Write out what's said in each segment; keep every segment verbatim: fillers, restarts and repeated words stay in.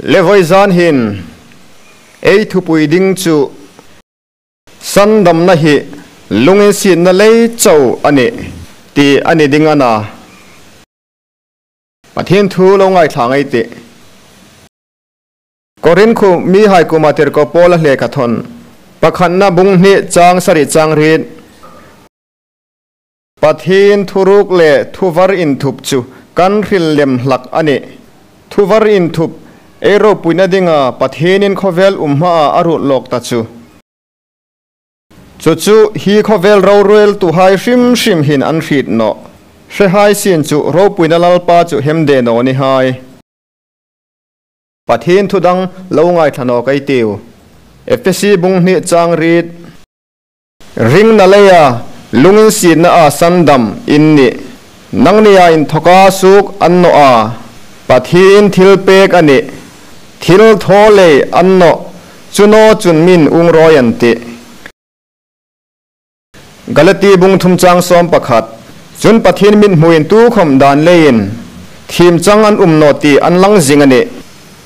Le vawizan hin ei thupui ding chu sandamna hi lunginsietna lei chau a nih ti a ni ding a na. Pathien thu lo ngaithla ngei ei tih. Korinth khu mihai kuoma tirko Paula lekhathawn pakhatna bung hni chang sari chang riet. Pathien thuruk le thuvar inthup chu kan hril lem hlak a nih. Thuvar inthup ei ropuina dinga Pathienin khawvel um hmaa a ruot lawk ta chu. Chu chu hi khawvel roreltuhai hrim hrim hin an hriet nawh. Hrehai sien chu ropuina Lalpa chu hemde naw ni hai. Pathien thu dang lo ngaithla nawk ei tiu. Ephesi bung hni chang riet. Ringna leia lunginsietnaa sandam in nih. Nangnia inthoka suok an naw a, Pathien thilpek a nih. Thilthaw lei an naw, chu naw chun min ung rawi an tih. Galati bung thum chang sawm pakhat. Chun Pathien mithmuin tukhawm dan leiin thiem chang an um naw ti an lang zing a nih.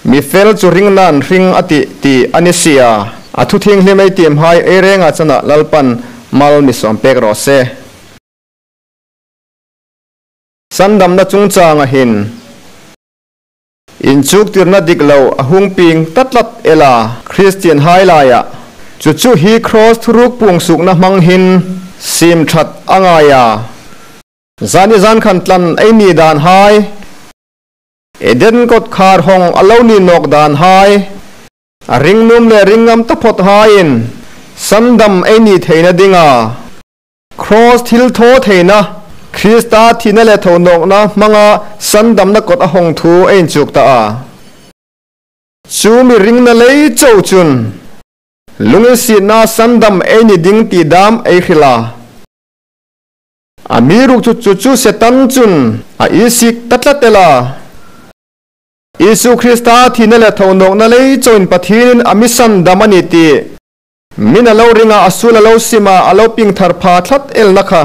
Mi fel chu ringnain hring a tih ti a ni si a. A thu thienghlim ei tiemhai ei renga chana Lalpan mal mi sawm pek raw se. Sandamna chungchanga hin inchuktirna dik lo a hung pieng ta tlat el a, Kristienhai laia. Chu chu hi cross thuruk puong suokna hmang hin siem ṭhat a ngai a. Zani zan khan tlan ei ni dan hai, Eden kawtkhar hawng a lo ni nawk dan hai, a ringnuom le ringngam taphawt haiin sandam ei ni theina dinga cross thilthaw theina, Krista thina le thonawkna hmanga sandamna kawt a hawng thu ei inchuk ta a. Chu mi ringna lei chau chun lunginsietna sandam ei ni ding ti dam ei hril a. Amiruokchu chu chu Setan chun a isik ta tlat el a. Isu Krista thina le thonawkna lei chauin Pathienin a mi sandam a nih ti min a lo ringa, a suol a lo sima, a lo piengthar pha tlat elna kha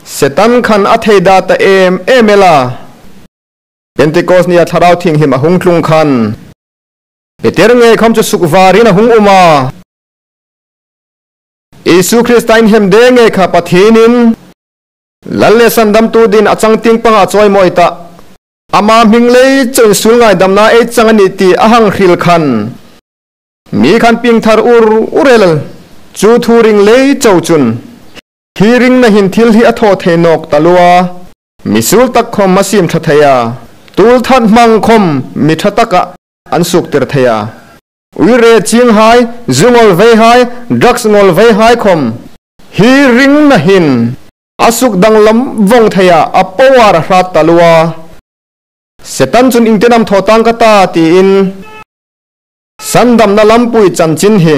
Setan khan a thei da ta em em el a. Pentecost nia Thlarau Thienghlim a hung tlung khan Peter ngei khawm chu sukvarin a hung um a. Isu Krista inhemde ngei kha Pathienin Lal le sandamtu dingin a chang tieng panga chawimawi ta, ama hming lei chauin suol ngaidamna ei chang a nih ti a hang hril khan mi khan piengthar ur ur el. Chu thu ring lei chau chun hi ringna hin thil hi a thaw thei nawk taluo a. Mi suol tak khawm a siem ṭha thei a, tuolthat hmang khawm mi ṭha taka an suoktir thei a. Uire chienghai, zu ngawlveihai, drugs ngawlveihai khawm hi ringna hin a sukdanglam vawng thei a, a power a hrat taluo a. Setan chun iengtin am thaw tang ka ta tiin sandamna lampui chanchin hi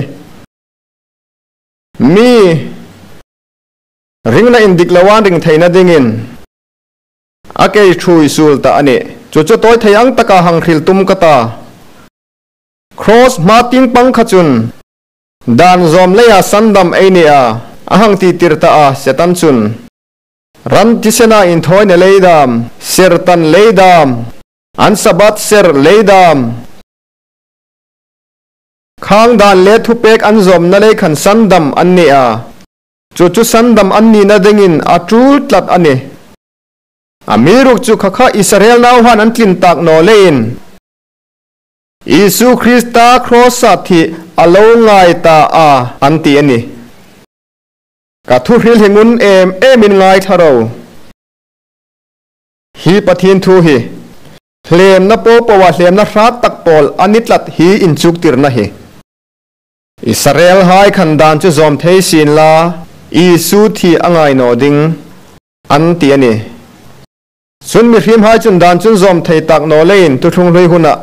mi ringna indik lo an ring theina dingin a kei ṭhuoi suol ta a nih. Chu chu tawi thei ang taka hang hril tum ka ta. Cross hma tieng pang kha chun dan zawm leia sandam ei ni a, a hang ti tir ta a Setan chun. Ran thisena inthawina lei dam, ser tan lei dam, an Sabbath ser lei dam, khang dan le thupek an zawmna lei khan sandam an ni a. Chu chu sandam an nina dingin a ṭul tlat a nih. Amiruokchu kha kha Israel nauhaiin an tlin tak naw leiin Isu Krista cross-a thi a lo ngai ta a, an ti a nih. Ka thu hril hi ngun em emin ngaithla ro. Hi Pathien thu hi hlemna popoa hlemna hrat tak pawl a ni tlat hi inchuktirna hi. Israelhai khan dan chu zawm thei sien la, Isu thi a ngai naw ding, an ti a nih. Chun mihriemhai chun dan chun zawm thei tak naw leiin Thuthlung Hlui huna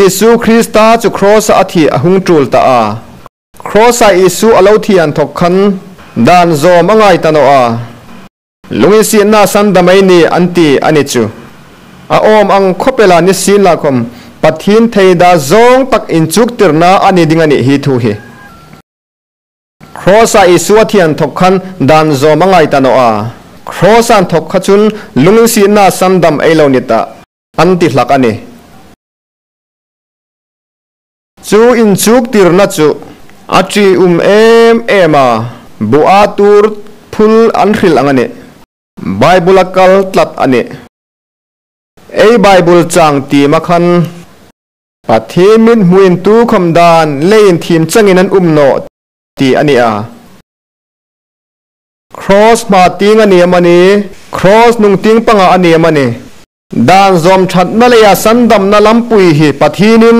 Isu Krista chu cross-a a thi a hung ṭul ta a. Cross-a Isu a lo thi inthok khan dan zawm a ngai ta naw a. Lunginsietna sandam ei ni an ti a ni chu. A awm ang khawp el a, ni sien la khawm Pathien theida zawng tak inchuktirna a ni ding a nih hi thu hi. Cross-a Isu a thi inthok khan dan zawm a ngai ta naw a. Cross-a inthok kha chun lunginsietna sandam ei lo ni tah, an ti hlak a nih. Chu inchuktirna chu a ṭium em em a, bu a tuor phul an hril ang a nih. Bible-a kal tlat a nih. Ei Bible chang tiema khan Pathien mithmuin tukhawm dan leiin thiem changin an um nawh ti a ni a. Cross hma tieng a ni amanih, cross nung tieng panga a ni amanih, dan zawm ṭhatna leia sandamna lampui hi Pathienin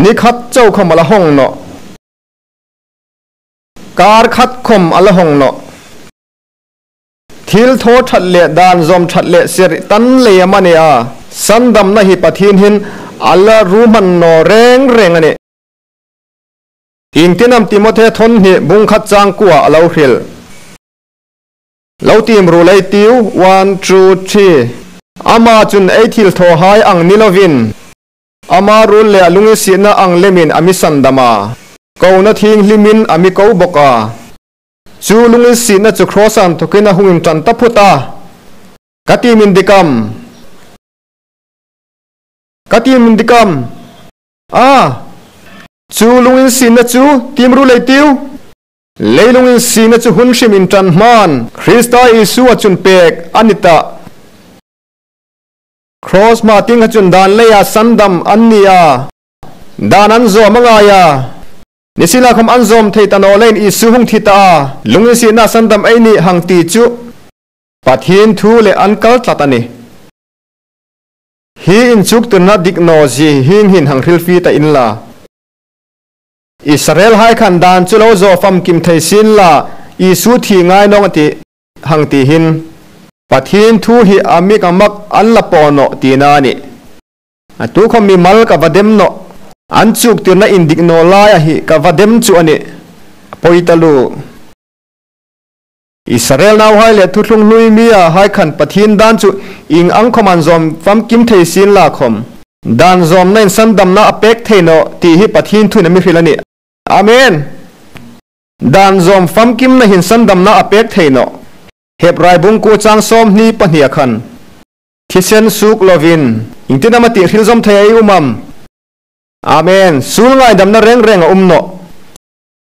ni khat chau khawm a la hawng nawh. Kar khat khawm a la hawng nawh. Thilthaw ṭhat le dan zawm ṭhat le sertan lei amanih a, sandamna hi Pathien hin a la ruhman naw reng reng a nih. Iengtin am Timothe thawn hni bung khat chang kuo a lo hril? Lo tiem ruol ei tiu, one, two, three. Ama chun ei thilthawhai ang ni lovin, ama ruol le a lunginsietna ang lemin a mi sandam a, kona thienghlimin a mi ko bawk a. Chu lunginsietna chu cross-a inthokin a hung inṭan ta phut a. Ka tiem indik am? Ka tiem indik am? A, chu lunginsietna chu tiem ruol ei tiu. Leilung insietna chu hun hrim inṭan hmain Krista Isua chun pek a ni tah. Cross hma tieng kha chun dan leia sandam an ni a, dan an zawm a ngai a. Nisienlakhawm an zawm thei ta naw leiin Isu hung thi ta a, lunginsietna sandam ei nih hang ti chu Pathien thu le an kal tlat a nih. Hi inchuktirna dik naw zie hieng hin hang hrilfie ta inla. Israelhai khan dan chu lo zawm famkim thei sienla, Isu thi ngai naw ning a tih, hang ti hin, Pathien thu hi a mik a mak an la paw nawh tina a nih. A tukhawm mimal ka va dem nawh. An chuktirna indik naw laia hi ka va dem chu a nih. A poi taluo. Israel nauhai le Thuthlung Hlui mihai khan Pathien dan chu ieng ang khawm an zawm famkim thei sienla khawm, dan zawmna hin sandamna a pek thei nawh ti hi Pathien thuin a mi hril a nih. Amen. Dan zawm famkimna hin sandamna a pek thei nawh. Hebrai bung kuo chang sawmhni pahni-a khan, thisen suok lovin, iengtin am a tih hril zawm thei ei um am? Amen. Suol ngaidamna reng reng a um nawh.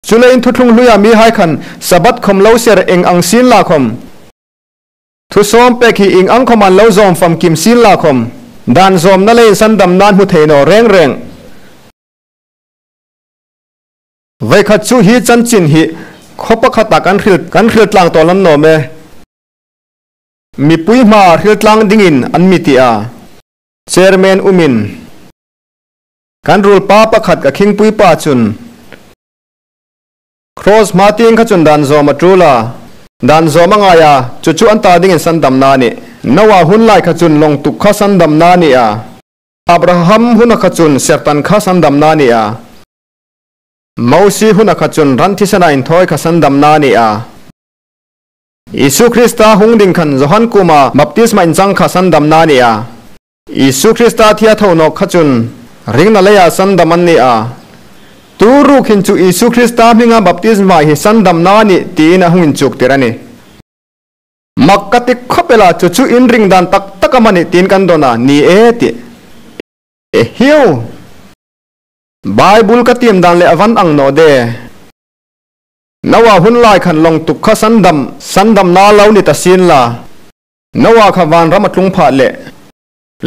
Chuleiin Thuthlung Hluia mihai khan Sabbath khawm lo ser eng ang sienla khawm, thu sawm pek hi ieng ang khawm an lo zawm famkim sienla khawm, dan zawmna leiin sandamna an hmu thei naw reng reng. Voi khat chu hi chanchin hi khaw pakhata kan hril, kan hril tlang tawl an nawm e. Mipui hmaa hril tlang dingin an mi ti a. Chairman umin, kan ruolpa pakhat ka khingpui pa chun, Cross hma tieng kha chun dan zawm a ṭul a, dan zawm a ngai a, chu chu an ta dingin sandamna a nih. Noa hun lai kha chun lawng tuk kha sandamna a ni a. Abraham huna kha chun sertan kha sandamna a ni a. Mosie huna kha chun ran thisena inthawi kha sandamna a ni a. Isu Krista hung ding khan Johan kuoma baptisma inchang kha sandamna a ni a. Isu Krista thi a tho nawk kha chun ringna leia sandam an ni a. Tu ruok hin chu Isu Krista hminga baptisma hi sandamna a nih tiin a hung inchuktir a nih. Mak ka ti khawp el a, chu chu in ring dan tak tak am a nih tiin kan dawn a, ni e ti. E hiu. Bible ka tiem dan le a van ang naw de. Noa hun lai khan lawng tuk kha sandam, sandamna lo ni ta sienla. Noa kha vanram a tlung pha leh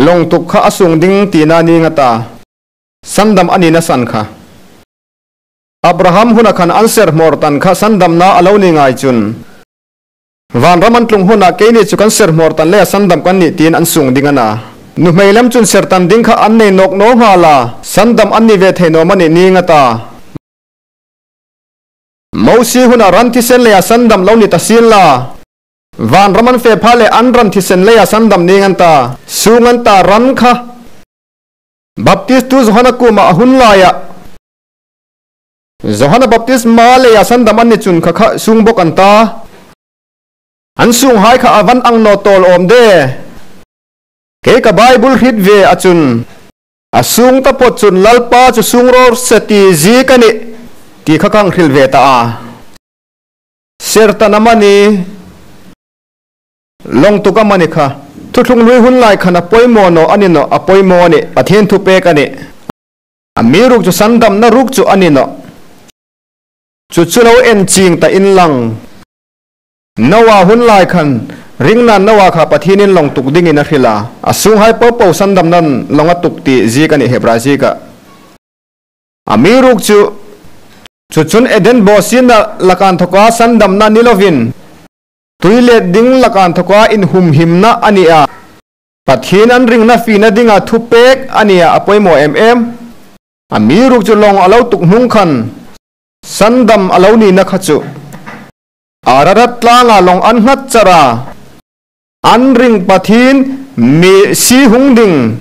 lawng tuk kha a sung ding tina ning a ta. Sandam a nina san kha. Abraham huna khan an serhmawr tan kha sandamna a lo ni ngai chun, vanram an tlung huna keini chu kan serhmawr tan leia sandam kan nih tiin an sung ding a na. Nuhmei lam chun sertan ding kha an nei nawk naw nghal a, sandam an ni ve thei naw am a nih ning a ta. Mosie huna ran thisen leia sandam lo ni ta sienla. Vanram an fe pha leh an ran thisen leia sandam ning an ta, sung an ta ran kha. Baptistu Johana kuoma a hun laia Johana baptisma leia sandam an ni chun kha kha sung bawk an ta. An sunghai kha a van ang naw tawl awm de. Kei ka Bible hriet ve a chun, a sung taphawt chun Lalpa chu sung raw se ti ziek a nih ti kha ka hang hril ve ta a. Sertan am a ni, lawng tuk am a ni kha, Thuthlung Hlui hun lai khan a poimaw naw a ni nawh, a poimaw a nih, Pathien thupek a nih. A Amiruokchu sandamna ruok chu a ni nawh. Chu chu lo en chieng ta inlang. Noah hun lai khan, ringnain Noah kha Pathienin lawng tuk dingin a hril a. A sunghai popo sandamnain lawng a tuk ti ziek a nih Hebrai ziekah. Amiruokchu, chu chun Eden bawsietna laka inthoka sandamna ni lovin, tuilet ding laka inthoka inhumhimna a ni a. Pathien an ringna fina dinga thupek a ni a, a poimaw em em. Amiruokchu lawng a lo tuk hnung khan, sandam a lo nina kha chu Ararat tlanga lawng an nghat char a, an ring Pathien Messie hung ding,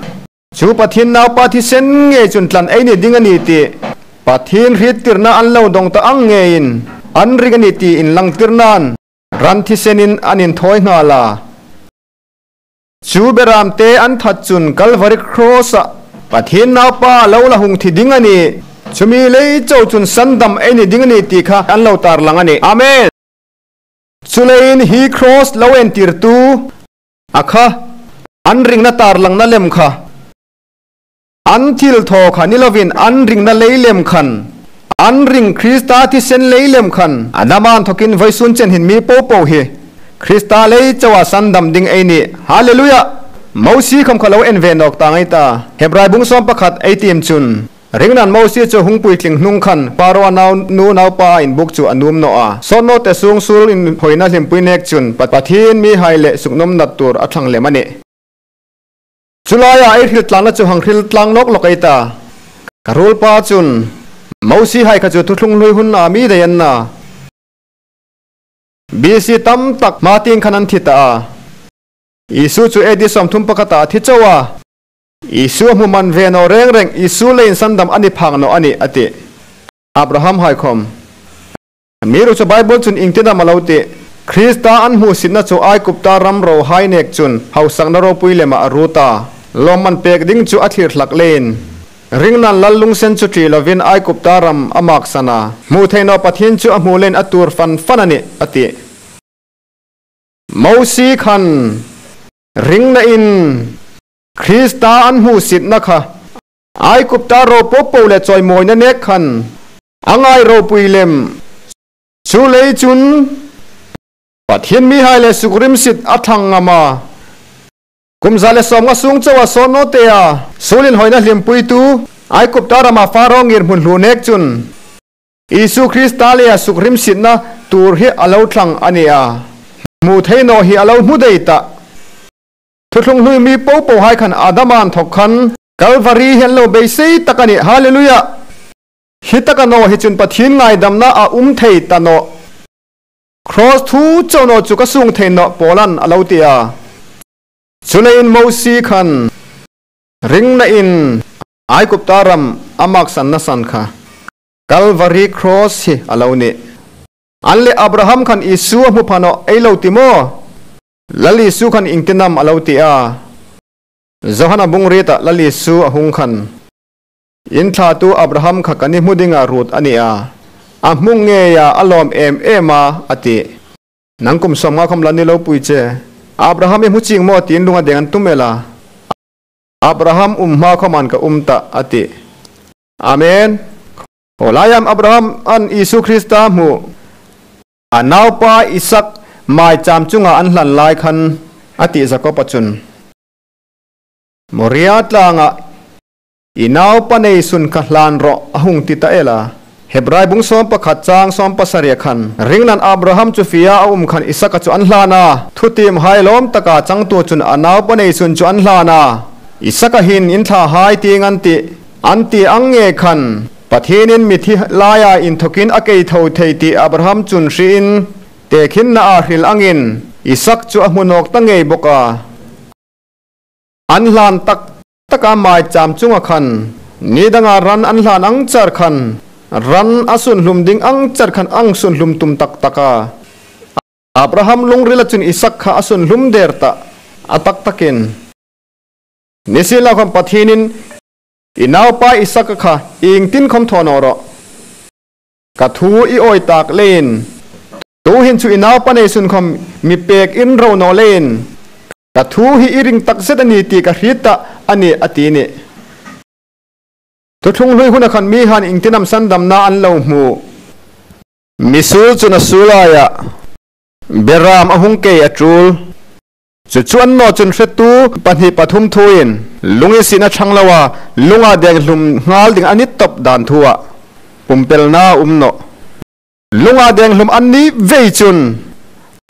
chu Pathien Naupa thisen ngei chun tlan ei ni ding a nih ti, Pathien hriettirna an lo dawng ta ang ngeiin, an ring a nih ti inlangtirnain, ran thisenin an inthawi nghal a. Chu beramte an that chun Calvary Cross-ah Pathien Naupa lo la hung thi ding a nih. Chu mi lei chau chun sandam ei ni ding a nih ti kha an lo tarlang a nih. Amen. Chuleiin hi cross lo entirtu a kha, an ringna tarlangna lem kha, an thilthaw kha ni lovin an ringna lei lem khan, an ring Krista thisen lei lem khan, Adam inthokin vawisun chen hin mi popo hi Krista lei chaua sandam ding ei nih. Hallelujah! Mosie khom kha lo en ve nawk ta ngei ta. Hebrai bung sawm pakhat ei tiem chun, ringnain Mosie chu hung puitling hnung khan Pharaoa naunu naupa inbuk chu a nuom naw a. Sawt nawte sung sul inhawina hlimpui nek chun Pa-, Pathien mihai le suknawmna tur a thlang lem a nih. Chu laia ei hril tlangna chu hang hril tlang nawk lawk ei ta. Ka ruolpa chun, Mosiehai kha chu Thuthlung Hlui huna mi dai an na. B C tam tak hma tieng khan an thi ta a. Isu chu A D sawmthum pakhata a thi chau a. Isu a hmu man ve naw reng reng, Isu leiin sandam a ni phak naw a nih, a ti. Abrahamhai khom. Amiruokchu Bible chun iengtin am a lo tih? Krista an hmusitna chu Aigupta ram rohai nek chun hausakna ropui lema a ruot a. Lawmman pek ding chu a thlir hlak leiin, ringnain lal lungsen chu ṭi lovin Aigupta ram a maksan a. Hmu thei naw Pathien chu a hmu leiin a tuor fan fan a nih, a ti. Mosie khan ringnain Krista an hmusitna kha Aigupta ro popo le chawimawina nek khan a ngai ropui lem. Chuleiin chun Pathien mihai le sukrimsit a thlang ngam a. Kum za le sawmnga sung chaua sawt nawtea sul inhawina hlimpuitu Aigupta rama Pharaoa ngirhmun hlu nek chun Isu Krista leia sukrimsitna tuor hi a lo thlang a nih a. Hmu thei naw hi a lo hmu dai tah. Thuthlung Hlui mi popohai khan Adama inthok khan Calvary hi an lo beisei tak a nih. Hallelujah! Hi taka naw hi chun Pathien ngaidamna a um thei ta nawh. Cross thu chau naw chu ka sung thei nawh Paulan a lo ti a. Chuleiin Mosie khan ringnain Aigupta ram a maksanna san kha Calvary Cross hi a lo nih. An le Abraham khan Isu a hmu pha nawh ei lo ti maw? Lal Isu khan iengtin am a lo ti a. Johana bung rieta Lal Isu a hung khan, in thlatu Abraham kha ka ni hmu dinga ruot a nih a. A hmu ngeia a lawm em em a, a ti. Nang kum sawmnga khom la ni lo pui che. Abraham i hmu chieng maw tiin lunga deng an tum el a. Abraham um hma khomin ka um tah, a ti. Amen. Aw lai am Abraham an Isu Krista hmu, a naupa Isak maicham chunga an hlan lai khan, a ti Jakoba chun. Moria tlanga i naupa neisun kha hlan rawh a hung ti ta el a. Hebrai bung sawm pakhat chang sawm pasari khan, ringnain Abraham chu fia a um khan Isaka chu an hlan a. Thutiemhai lawm taka changtu chun a naupa neisun chu an hlan a. Isaka hin in thlahai tieng an tih, an ti ang nge khan, Pathienin mithi laia inthokin a kei tho thei ti Abraham chun hriin, tekhinna a hril angin, Isak chu a hmu nawk ta ngei bawk a. An hlan tak taka maicham chunga khan, ni danga ran an hlan ang char khan, ran a sunhlum ding ang char khan a sunhlum tum tak tak a. Abraham lungrila chun Isak kha a sunhlum der tah, a tak takin. Nisienlakhom Pathienin, i naupa Isak kha iengtin khom thaw naw rawh. Ka thu i awi tak leiin, tuhin chu i naupa neisun khom mi pek in ro naw leiin, ka thu hi i ring tak zet a ni ti ka hriet tah a nih, a ti nih. Thuthlung hlui huna khan mi han iengtin am sandamna an lo hmu? Misuol chun a suol aia beram a hung kei a tul. Chu chu an naw chun hretu pahni pathum thuin lunginsietna ṭhang loa lunga deng hlum nghal ding a ni tawp dan thua pumpelna um nawh. Lunga deng hlum an ni vei chun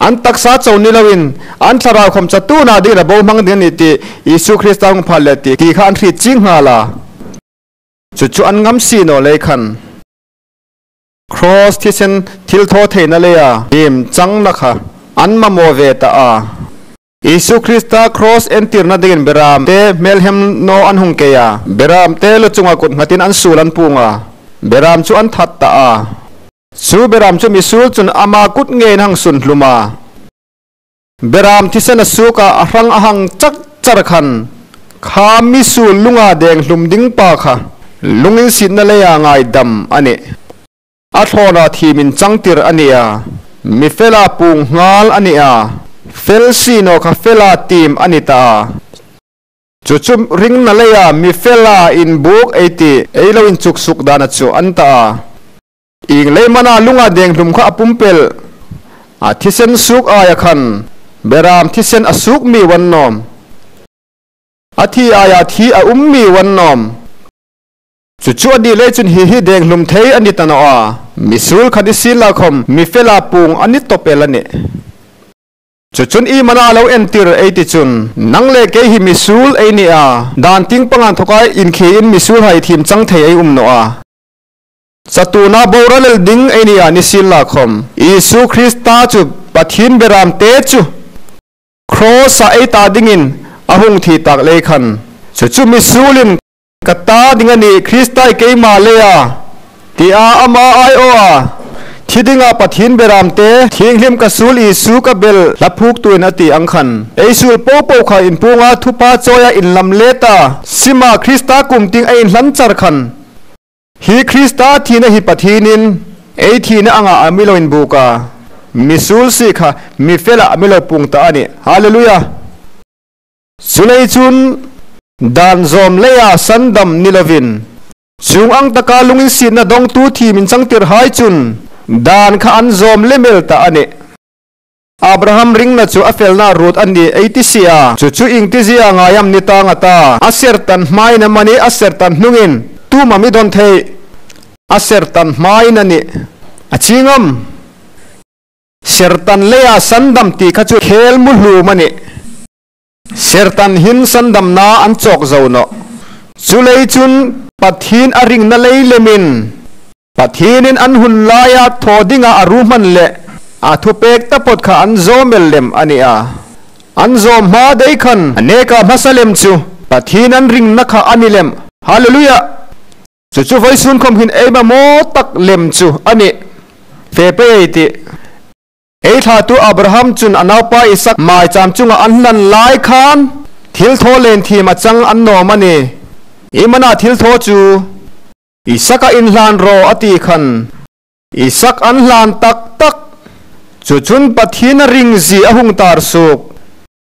an taksa chau ni loin an thlarau khom chatuona dingin a bohmang ding a ni ti, Isu Krista hung phal le ti, ti kha an hriet chieng nghal a. Chu chu an ngam si naw lei khan Cross thisen thilthawtheina leia him changna kha an mamaw ve ta a. Isu Krista cross entirna dingin beram te hmelhem naw an hung kei a. Beram te lu chunga kut nghatin an suol an puong a. Beram chu an that ta a. Chu beram chu misuol chun ama kut ngeiin hang sun hlum a. Beram thisen a suok a, a hrang a hang chak char khan kha misuol lunga deng hlum ding pa kha lunginsietna leia ngaidam a nih. A thlawna thim inchangtir a ni a, mi fela puong nghal a ni a, fel si naw kha fela tiem a ni ta a. Chu chu ringna leia mi fela inbuok ei ti, ei lo inchuk suk dana chu a ni ta a. Ieng leiin am a na lunga deng hlum kha a pumpel a, thisen suok aia khan beram thisen a suok mi wan nawm. A thi aia thi a um mi wan nawm. Chu chu a ni lei chun hi hi deng hlum thei a ni ta naw a. Misuol kha ni sienla khom mi fela puong a ni tawp el a nih. Chu chun iem a na lo entir ei ti chun nang le kei hi misuol ei ni a. Dan tieng panga inthoka inkhiin misuolhai thim chang thei ei um naw a. Chatuona boral el ding ei ni a ni sienla khom Isu Krista chu Pathien beram te chu cross-a ei ta dingin a hung thi tak lei khan. Chu chu misuolin ka ta ding a nih, Krista-i keima leia, tia ama aiawh a, thi dinga Pathien beram te, thienghlim ka suol Isu ka bel hlaphuoktuin a ti ang khan, ei suol popo kha inpuonga thupha chawia inlam let a, sima Krista kum tieng ei inhlan char khan, hi Krista thina hi Pathienin ei thina anga a mi lo inbuok a, misuol si kha mi fela a mi lo puong ta a nih. Hallelujah. Chuleiin chun dan zawm leia sandam ni lovin, chuong ang taka lunginsietna dongtu thim inchangtirhai chun dan kha an zawm lem el ta a nih. Abraham ringna chu a felna ruot a ni ei ti si a. Chu chu ieng ti zia ngai am ni tang a ta. A ser tan hmain amanih, a ser tan hnungin tu am a mi don thei. A ser tan hmain a nih. A chieng am? Ser tan leia sandam ti kha chu khel mu hlum a nih. Ser tan hin sandamna an chawk zo nawh. Chuleiin chun Pathien a ringna lei lemin, Pathienin an hun laia thaw dinga a ruhman le a thupek taphawt kha an zawm el lem a ni a. An zawm hma dai khan a neka hmasa lem chu Pathien an ringna kha a ni lem. Hallelujah. Chu chu vawisun khom hin ei mamaw tak lem chu a nih. Fe pei ei tih. Ei thlatu Abraham chun a naupa Isak maicham chunga an hlan lai khan thilthaw lien thim a chang a ni naw am a ni? Iem a na thilthaw chu? Isaka inhlan rawh a ti khan Isak an hlan tak tak. Chu chun Pathien a ring zie a hung tar suok.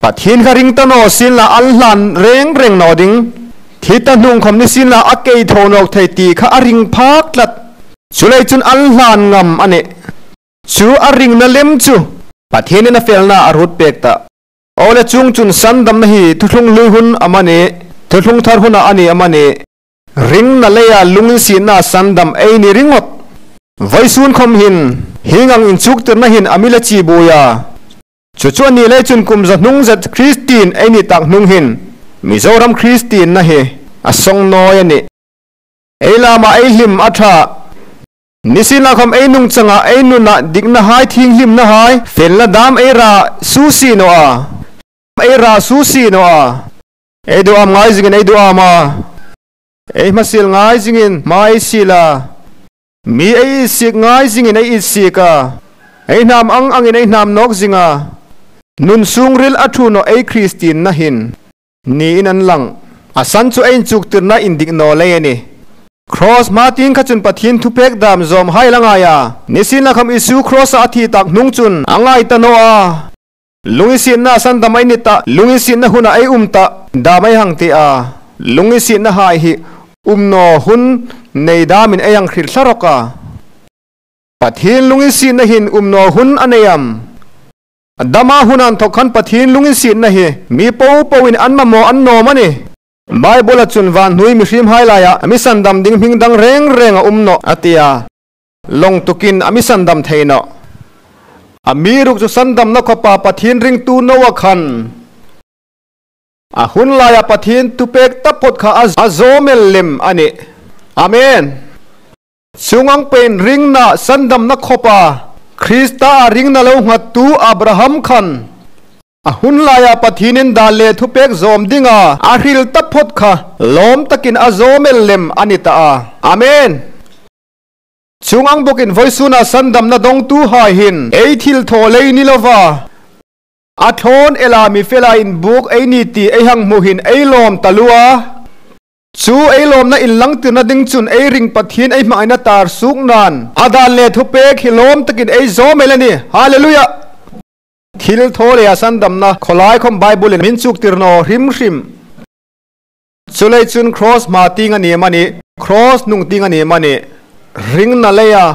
Pathien kha ring ta naw sienla an hlan reng reng naw ding. Thi ta hnung khom ni sienla a kei tho nawk thei ti kha a ring phak tlat. Chuleiin chun an hlan ngam a nih. Chu a ringna lem chu Pathienin a felna a ruot pek ta. Aw le, chuong chun sandamna hi thuthlung hlui hun am a ni, thuthlung thar huna a ni am a ni, ringna leia lunginsietna sandam ei ni ringawt. Vawisun khom hin hieng ang inchuktirna hin a mi la chi buoi a. Chu chu a ni lei chun kum za hnung zet Kristien ei ni tak hnung hin Mizoram Kristienna hi a song nawi a nih. Ei lama ei hlim a ṭha. Nisienlakhawm ei nungchanga ei nuna diknahai, thienghlimnahai, felna dam ei ra susi naw a. Ei ra susi naw a. Ei duham ngai zingin ei duham a. Ei hmasiel ngai zingin hma ei siel a. Mi ei itsiek ngai zingin ei itsiek a. Ei hnam ang angin ei hnam nawk zing a. Nun sungril a ṭhu naw ei Kristienna hin. Niin an lang. A san chu ei inchuktirna indik naw lei a nih. Cross hma tieng kha chun Pathien thupek dam zawmhai la ngai a. Nisienlakhawm Isu cross-a a thi tak hnung chun a ngai ta naw a. Lunginsietna sandam ei ni ta, lunginsietna huna ei um ta, dam ei hang ti a. Lunginsietnahai hi um naw hun nei dâmin ei hang hril thla rawk a. Pathien lunginsietna hin um naw hun a nei am? Dama hun inthawk khan Pathien lunginsietna hi mi popoin an mamaw an nuom a nih. Bible-a chun vanhnuoi mihriemhai laia mi sandam ding hming dang reng reng a um nawh a ti a. Lawng tukin a mi sandam thei nawh. Amiruokchu sandamna khawpa Pathien ringtu Noa khan a hun laia Pathien thupêk taphot kha a, a zawm el lem a nih. Amen. Chuong ang peiin ringna sandamna khawpa Krista-a ringna lo nghattu Abraham khan a hun laia Pathienin dan le thupêk zawm dinga a hril taphot kha lawm takin a zawm el lem a ni ta a. Amen. Chuong ang bawkin vawisuna sandamna dongtuhai hin ei thilthaw lei ni lova, a thlawn ela mi fela inbuk ei ni ti ei hang hmu hin ei lawm taluo a. Chu ei lawmna inlangtirna ding chun ei ring Pathien ei hmangaina tar suoknain a dan le thupêk hi lawm takin ei zawm el a nih. Hallelujah. Thilthaw leia sandamna khawlai khawm Bible-in a mi inchuktir naw hrim hrim. Chuleiin chun cross hma tieng a ni am a nih, cross hnung tieng a ni am a nih, ringna leia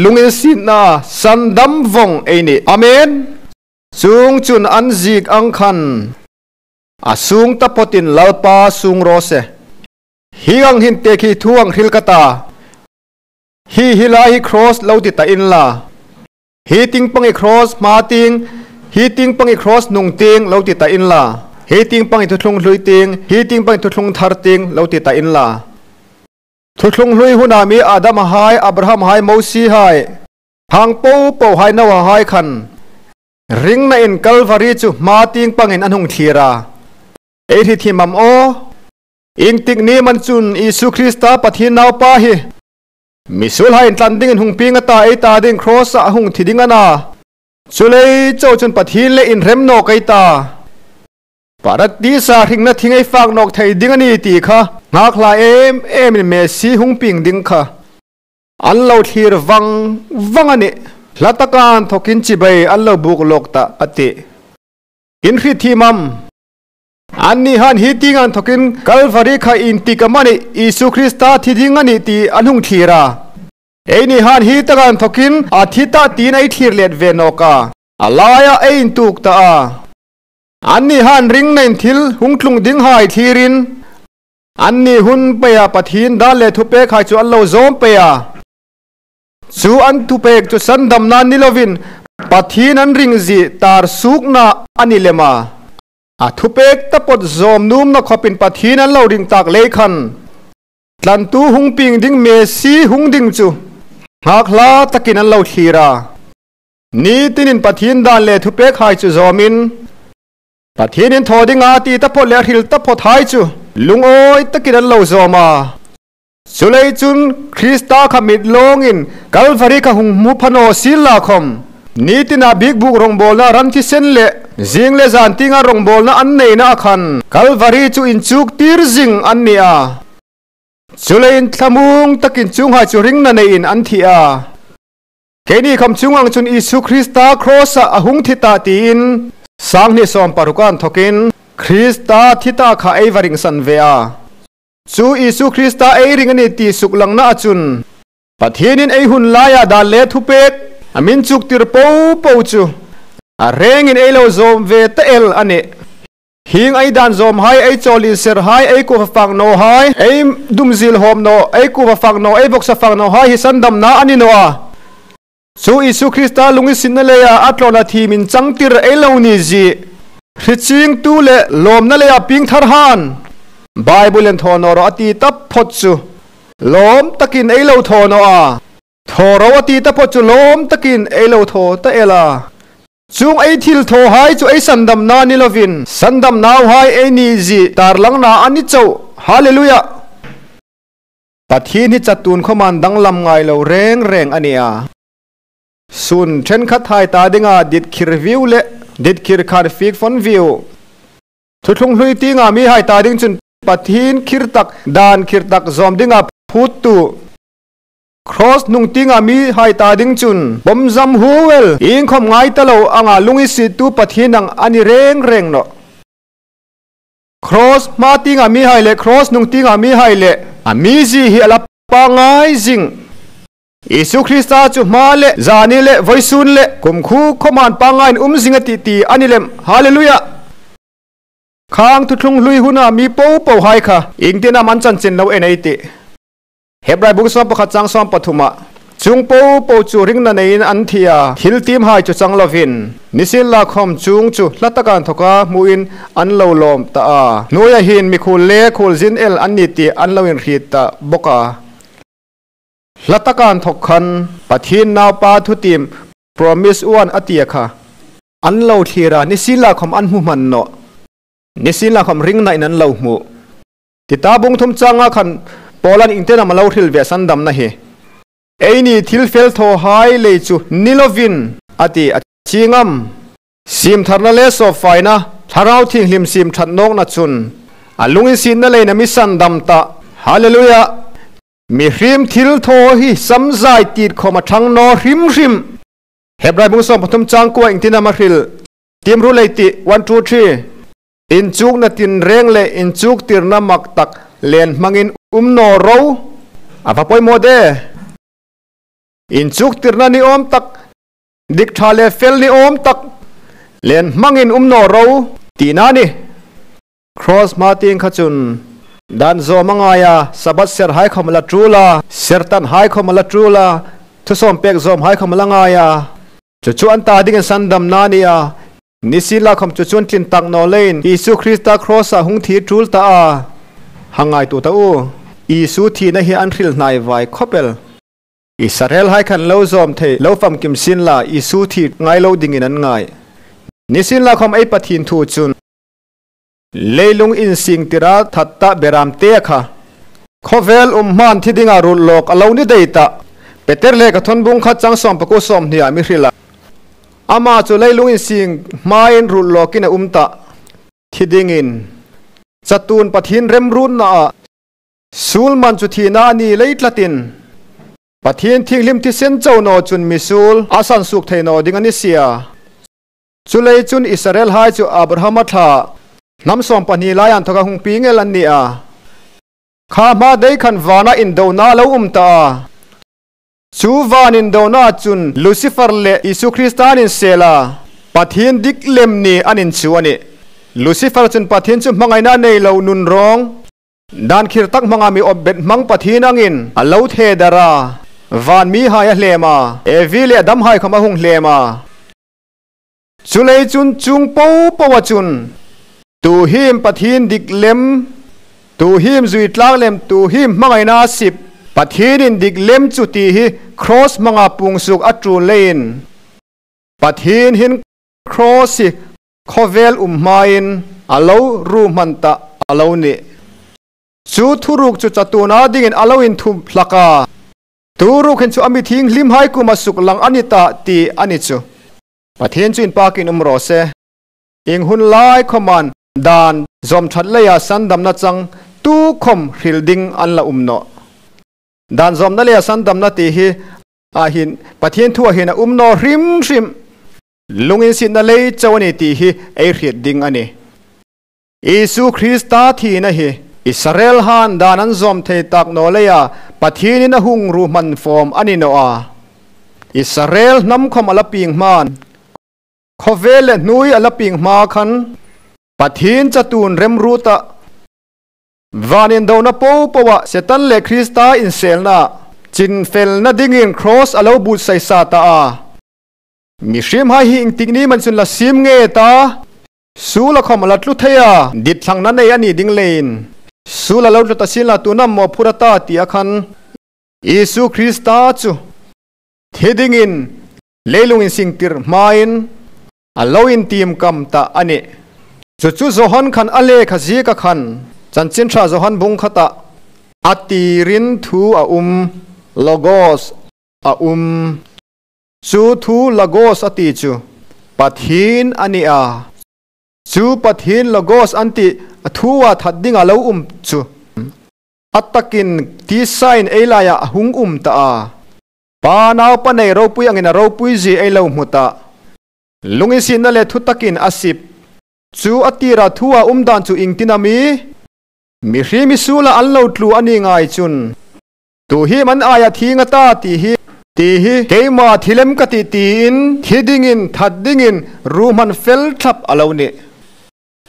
lunginsietna sandam vawng ei nih. Amen. Chuongchun an ziek ang khan a sung taphotin Lalpa sung raw se. Hi ang hin tekhi thu ang hril ka ta. Hi, hi lai hi cross lo ti ta inla, hi tieng pang hi cross hma tieng, hi tieng pang hi cross hnung tieng lo ti ta inla, hi tieng pang hi thuthlung hlui tieng, hi tieng pang hi thuthlung thar tieng lo ti ta inla. Thuthlung hlui huna mi Adam hai, Abraham hai, Mosie hai, hang popo hai, Noa hai khan ringnain Calvary chu hma tieng pangin an hung thlir a. Ei hriet hi am aw? Iengtik ni am a ni chun Isu Krista Pathien Naupa hi misuolhai intlan dingin hung pieng a ta, ei ta ding cross-a a hung thi ding a na. Chuleiin chun Pathien le inrem nawk ei ta. Paradis-a hringna thing ei fak nawk thei ding a nih ti kha nghakhlai em emin Messie hung pieng ding kha an lo thlir vang vang a nih. Hla taka inthawkin chibai an lo buk lawk ta a tih. In hriet hi am? Anni han hi tieng inthawkin Calvary kha inti ka mani, Isu Krista thi ding a nih ti an hung thlir a. Eini han hi taka inthawkin a thi ta tiin ei thlir let ve nawk a. A laia ei intuok ta a. Anni han ringnain thil hung tlung dinghai thlirin, anni hun peia Pathien dan le thupekhai chu an lo zawm pei a. Chu an thupek chu sandamna ni lovin, Pathien an ringzie tar suokna a ni lem a. A thupek taphot zawm nuomna khawpin Pathien an lo ring tak lei khan, tlantu hung pieng ding Messie hung ding chu nghakhlak takin an lo thlir a. Ni tinin Pathien dan le thupekhai chu zawmin, Pathienin thaw dinga ti taphot le a hril taphothai chu lungawi takin an lo zawm a. Chuleiin chun Krista kha mit lawngin Calvary kha hung hmu pha naw sienla khawm, ni tina bikbuk rongbawlna, ran thisen le zing le zan tienga rongbawlna an neina a khan Calvary chu inchuktir zing an ni a. Chuleiin thlamuong takin chuonghai chu ringna neiin an thi a. Keini khawm chuong ang chun Isu Krista cross-a a hung thi ta tiin sanghni sawm paruk inthokin Krista thi ta kha ei va ringsan ve a. Chu Isu Krista ei ring a nih ti suklangna a chun, Pathienin ei hun laia dan le thupek a mi inchuktir popo chu a rengin ei lo zawm ve ta el a nih. Hieng ei dan zawmhai, ei chawl inserhai, ei kuva fak nawhai, ei dumzil hawm naw, ei kuva fak naw, ei vawksa fak nawhai hi sandamna a ni naw a. Chu Isu Krista lunginsietna leia a thlawna thiem inchangtir ei lo ni zie, hriet chiengtu le lawmna leia piengthar han, Bible-in thaw naw ro a ti taphot chu lawm takin ei lo thaw naw a. Thaw ro a ti taphot chu lawm takin ei lo thaw ta el a. Chuong ei thilthawhai chu ei sandamna ni lovin, sandam nauhai ei ni zie tarlangna a ni chau. Hallelujah. Pathien hi chatuon khawmin danglam ngai lo reng reng a ni a. Sun ṭhenkhathai ta dinga ditkhir viu le ditkhir khan fik fon viu, thuthlung hlui tienga mihai ta ding chun Pathien khir tak, dan khir tak zawm dinga phuttu, cross hnung tienga mihai ta ding chun pawm zam huel, iengkhawm ngai ta lo anga lunginsiettu Pathien ang a ni reng reng nawh. Cross hma tienga mihai le cross hnung tienga mihai le A mizie hi a la pangngai zing. Isu Krista chu hma le zani le vawisun le kumkhuo khawma pangngai um zing a tih ti a ni lem. Hallelujah. Khang thuthlung hlui huna mi popohai kha iengtin am an chanchin lo en ei tih. Hebrai bung sawm pakhat chang sawm pathuma, chuong popo chu ringna neiin an thi a, thil tiemhai chu chang lovin, nisienlakhawm chuong chu hla taka inthoka hmuin an lo lawm ta a. Hnuoia hin mikhuol le khuolzin el an ni ti an lo inhriet ta bawk a. Hla taka inthok khan Pathien Naupa thutiem promise one a ti a kha an lo thlir a, nisienlakhawm an hmu hman nawh. Nisienlakhawm ringnain an lo hmu. Tita bung thum changa khan Paulan iengtin am a lo hril ve sandamna hi. Eini thil fel thawhai lei chu ni lovin a ti a, chieng am? Siemtharna le sawpfaina, Thlarau Thienghlim siemṭhat nawkna chun a lunginsietna leiin a mi sandam ta. Hallelujah. Mihriem thil thaw hi samzai tiet khawm a ṭhang naw hrim hrim. Hebrai bung sawm pathum chang kuoa iengtin am a hril? Tiem ru lei tih, one, two, three. Inchukna tinreng le inchuktirna mak tak len hmangin um naw ro. A va poimaw de. Inchuktirna ni awm tak, dik ṭha le fel ni awm tak len hmangin um naw ro, tina a nih. Cross hma tieng kha chun dan zawm a ngai a, Sabbath serhai khawm a la ṭul a, sertanhai khawm a la ṭul a, thusawm pek zawmhai khawm a la ngai a. Chu chu an ta dingin sandamna a ni a. Nisienlakhawm chu chu an tlin tak naw leiin Isu Krista cross-a hung thi ṭul ta a. Hang ngaituo ta u. Isu thina hi an hril hnai vai khawp el. Israelhai khan lo zawm thei, lo famkim sien la, Isu thi ngai lo dingin an ngai. Nisienlakhawm ei Pathien thu chun leilung insiengtira that ta beramte kha khawvel um hmain thi dinga ruot lawk a lo ni dai ta. Peter lekhathawn bung khat chang sawm pakuo sawm hnia mi hril a. Ama chu leilung insieng hmain ruot lawkin a um ta. Thi dingin. Chatuon Pathien remruotnaa suol man chu thina a ni lei tlatin, Pathien thienghlim thisen chau naw chun misuol a sansuok thei naw ding a ni si a. Chuleiin chun Israelhai chu Abrahama thla hnam sawm pahni laia inthoka hung pieng el an ni a. Kha hma dai khan vana indona lo um ta a. Chu van indona chun Lucifer le Isu Krista an insel a, Pathien dik lem ni an inchu a nih. Lucifer chun Pathien chu hmangaina nei lo nun rawng, dan khir tak hmanga mi awp bet hmang Pathien angin a lo the dar a, van mihai a hlem a, Evi le Adamhai khawm a hung hlem a. Chuleiin chun chuong popoa chun, tu hi Pathien dik lem, tu hi zui tlak lem, tu hi hmangaina sip, Pathien indik lem chu ti hi cross hmanga puong suok a ṭul leiin, Pathien hin cross hi khawvel um hmain a lo ruo hman ta a lo nih. Chu thuruk chu chatuona dingin a lo inthup hlak a. Tu ruok hin chu a mi thienghlimhai kuoma suklang a ni ta ti a ni chu. Pathien chu inpakin um raw se. Ieng hun lai khawmin dan zawm ṭhat leia sandamna chang tukhawm hril ding an la um nawh. Dan zawmna leia sandamna ti hi a hin, Pathien thua hin a um naw hrim hrim. Lunginsietna lei chau a nih ti hi ei hriet ding a nih. Isu Krista thina hi Israelhaiin dan an zawm thei tak naw leia Pathienin a hung ruo hman fawm a ni nawh a. Israel hnam khawm a la pieng hmain, khawvel le hnuoi a la pieng hma khan, Pathien chatuon remruota, van indona popoa Setan le Krista inselna chinfelna dingin cross a lo buotsai sa ta a. Mihriemhai hi iengtik ni am chun la siem nge ta, suola khawm a la tlu thei a, ditthlangna nei a ni ding leiin, suola lo tlu ta sien la, tuin am maw phur a ta ti a khan, Isu Krista chu thi dingin leilung insiengtir hmain a lo intiem kam ta a nih. Chu chu Johan khan a lekha zieka khan, Chanchin Ṭha Johan bung khata, a tirin thu a um, Logos a um. Chu thu Logos a ti chu Pathien a ni a. Chu Pathien Logos an ti a thua that dinga lo um chu a takin tisain ei laia a hung um ta a. Pa Naupa nei ropui angin a ropuizie ei lo hmu ta. Lunginsietna le thutakin a sip. Chu a tira thua um dan chu iengtin am i? Mihriem hi suola an lo tlu a ni ngai chun, tu hi man aia thieng a ta ti hi, ti hi, keima thi lem ka tih tiin, thi dingin, that dingin, ruhman fel thlap a lo nih.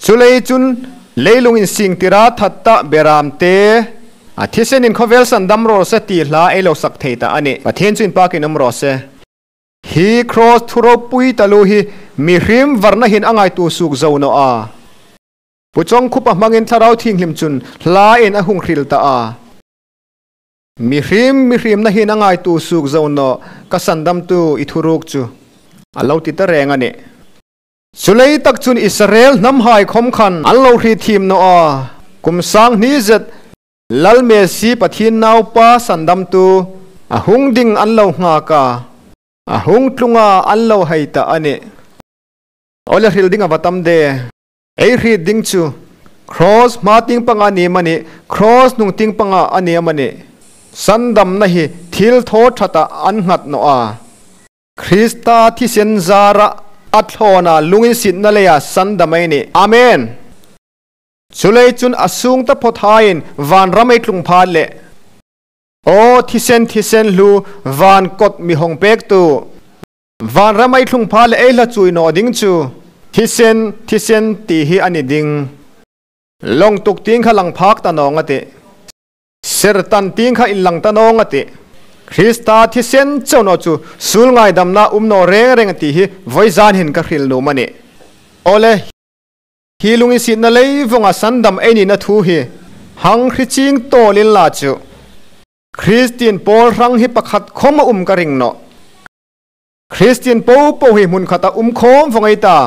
Chuleiin chun, leilung insingtira that ta beram te, a thisen in khawvel sandam raw se ti hla ei lo sak thei ta a nih. Pathien chu inpakin um raw se. Hi cross thu ropui taluo hi mihriem varna hin a ngaituo suok zo naw a. Pu Chawngkhupa hmangin Thlarau Thienghlim chun hla in a hung hril ta a. Mihriem, mihriemna hin a ngaituo suok zo naw, ka sandamtu i thuruk chu, a lo ti ta reng a nih. Chuleiin tak chun Israel hnamhai khom khan an lo hriet thiem naw a. Kum sang hni zet Lal Messi Pathien Naupa sandamtu a hung ding an lo nghak a, a hung tlung a an lo hei ta a nih. Aw le, hril ding a va tam de. Ei hriet ding chu, cross hma tieng panga ni amanih, cross hnung tieng panga a ni amanih, sandamna hi thil thaw ṭhata an nghat naw a. Krista thisen zara a thlawna lunginsietna leia sandam ei nih. Amen. Chuleiin chun a sung taphawthaiin vanram ei tlung pha le, aw thisen, thisen hlu, van kot mi hawng pektu, vanram ei tlung pha le ei hla chuoi naw ding chu, thisen, thisen ti hi a ni ding. Lawng tuk tieng kha lang phak ta nawng a tih. Ser tan tieng kha inlang ta nawng a tih. Krista thisen chau naw chu suol ngaidamna um naw reng reng ti hi vawizan hin ka hril nuom a nih. Aw le, hi lunginsietna lei vawnga sandam ei nina thu hi hang hre chieng tawl inla chu, Kristien pawl hrang hi pakhat khom a um ka ring nawh. Kristien popo hi hmun khata um khawm vawng ei ta.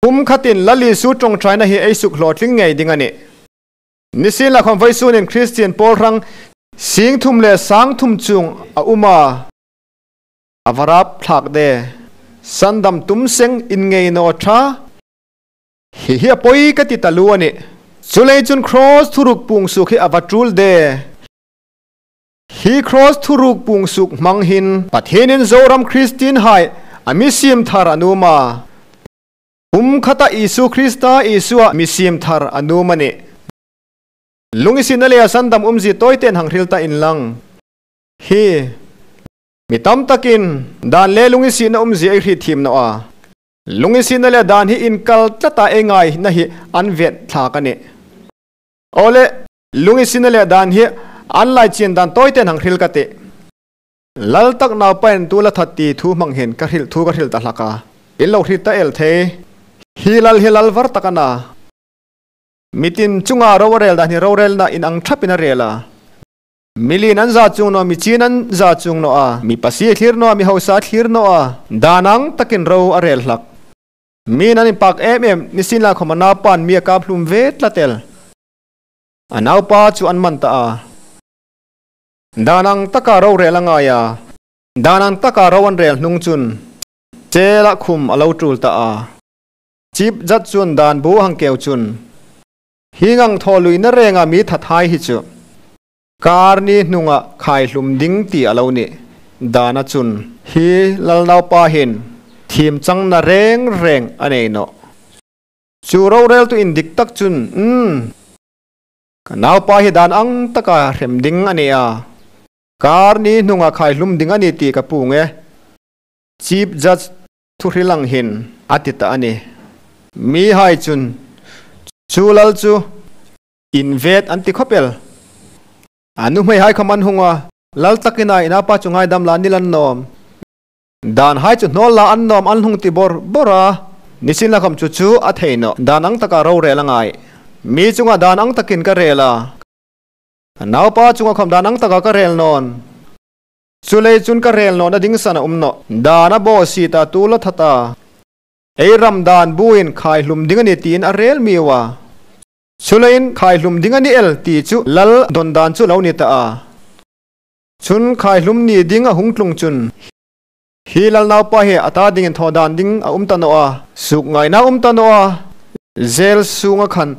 Pumkhatin Lal Isu ṭawngṭaina hi ei sukhlawtling ngei ding a nih. Nisienlakhawm vawisunin Kristien pawl hrang sing thum le sang thum chuong a um a. A va rap thlak de. Sandam tum seng in ngei naw ṭha. Hi hi a poi ka ti taluo a nih. Chuleiin chun cross thuruk puong suok hi a va ṭul de. Hi cross thuruk puong suok hmang hin Pathienin Zoram Kristienhai a mi siem thar a nuom a. Pumkhata Isu Krista Isua mi siem thar a nuom a nih. Lunginsietna leia sandam umzie tawiten hang hril ta inlang. Hi, mi tam takin dan le lunginsietna umzie ei hriet thiem naw a. Lunginsietna le dan hi inkal tlata ei ngaina hi an vet thlak a nih. Aw le, lunginsietna le dan hi an lai chien dan tawiten hang hril ka tih. Lal tak Naupain tu la that ti thu hmang hin ka hril, thu ka hril ta hlak a. In lo hriet ta el thei. Hi lal hi lal var tak a na. Mi tin chunga ro a rel dan hi rorelna inang thapin a rel a. Mi lien an za chuong naw, mi chin an za chuong naw a, mi pasie thlir naw a, mi hausa thlir naw a, dan ang takin ro a rel hlak. Mi'n an inpak em em, nisienlakhawm a naupan mi a kap hlum ve tlat el. A naupa chu an man ta a. Dan ang taka ro rel a ngai a. Dan ang taka ro an rel hnung chun, chela khum a lo ṭul ta a. Chip zat chun dan bu hang keu chun, hieng ang thaw luina renga mi thathai hi chu, kar ni hnunga khai hlum ding ti a lo nih. Dana chun, hi lal naupa hin thiem changna reng reng a nei nawh. Chu roreltu indik tak chun, um, ka naupa hi dan ang taka hrem ding a ni a. Kar ni hnunga khai hlum ding a ni ti ka puong e. Chief Judge thuhril ang hin a ti ta a nih. Mihai chun chu lal chu invet an ti khawp el. A nuhmeihai khawm an hung a, lal takin a naupa chu ngaidam la ni la an nawm. Danhai chu hnawl la an nawm, an hung ti bor bor a. Nisienlakhawm chu chu a thei nawh. Dan ang taka rorel a ngai. Mi chunga dan ang takin ka rel a. Ka naupa chunga khawm dan ang taka ka rel naw a. Chuleiin chun ka rel nawna ding san a um nawh. Dana bawsieta tu la that a. Ei ram dan buin khai hlum ding a ni tiin a rel miau a. Chuleiin khai hlum ding a ni el ti chu lal dawn dan chu lo ni ta a. Chun khai hlum ni ding a hung tlung chun, hi lal naupa hi a ta dingin thaw dan ding a um ta naw a, suk ngaina um ta naw a. Jail sunga khan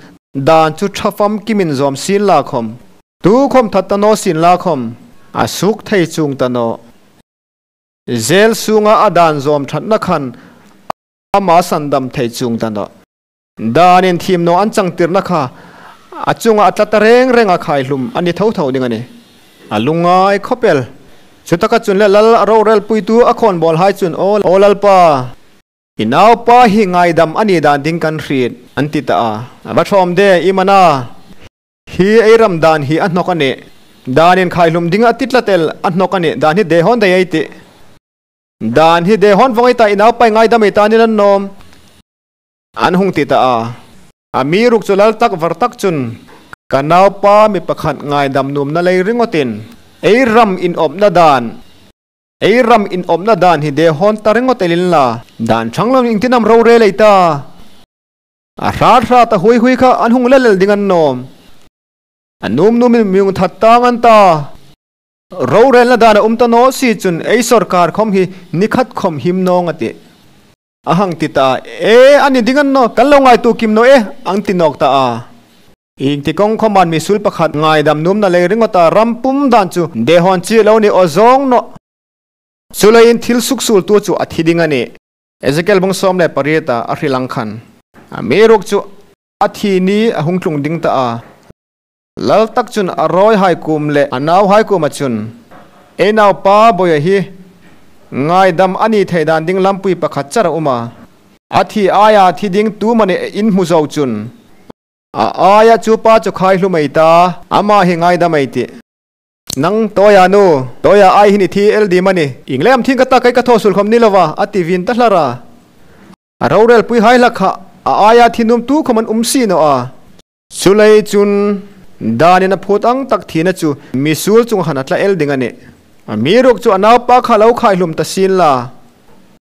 dan chu ṭha famkimin zawm sienlakhawm, tukhawm that ta naw sienlakhawm, a suk thei chuong ta nawh. Jail sunga a dan zawm ṭhatna khan ama sandam thei chuong ta nawh. Danin thiem naw an changtirna kha a chunga a tla ta reng renga khaihlum a ni tho tho ding a nih. A lungngai khawp el. Chutaka chun le lal a rorelpuitu a khawnbawlhai chun, "Aw, aw Lalpa, i naupa hi ngaidam a ni dan ding kan hriet," an ti ta a. "A va thawm de, iem a na? Hi ei ram dan hi a hnawk a nih. Danin khaihlum ding a ti tlat el a hnawk a nih. Dan hi dehon dai ei tih. Dan hi dehon vawng ei ta, i naupa hi ngaidam ei ta ni annawm," an hung ti ta a. Amiruokchu lal tak var tak chun, "Ka naupa mi pakhat ngaidam nuomna lei ringawtin, ei ram inawpna dan, ei ram inawpna dan hi dehon ta ringawt el inla, dan ṭhang loin iengtin am rorel ei ta? A hrat hrat a hui hui kha an hung lel el ding annawm. A nuom nuomin mi hung that tang an ta. Rorelna dan a um ta naw si chun ei sawrkar khawm hi ni khat khawm him nawng a tih," a hang ti ta. "E, a ni ding an naw, kan lo ngaituo kim naw e," an ti nawk ta a. Iengtik kawng khawmin mi suol pakhat ngaidam nuomna lei ringawta ram pum dan chu dehon chie lo ni aw zawng nawh. Chuleiin thil suksuoltu chu a thi ding a nih. Ezekiel bung sawm le pariet a hril ang khan. Amiruokchu a thi ni a hung tlung ding ta a. Lal tak chun a rawihai kuom le a nauhai kuoma chun, "Ei naupa bawia hi ngaidam a ni thei dan ding lampui pakhat char a um a. A thi aia thi ding tu amanih in hmu zo chun, a aia chu pa chu khaihlum ei ta, ama hi ngaidam ei tih. Nang Tawia nu, Tawia ai hin i thi el ding am a nih? Ieng lem thing ka ta, kei ka thaw suol khawm ni lova," a ti vin ta hlar a. A rorelpuihai hlak kha a aia thi nuom tu khawm an um si naw a. Chuleiin chun danin a phut ang tak thina chu mi suol chunga khan a tla el ding a nih. Amiruokchu a naupa kha lo khaihlum ta sien la.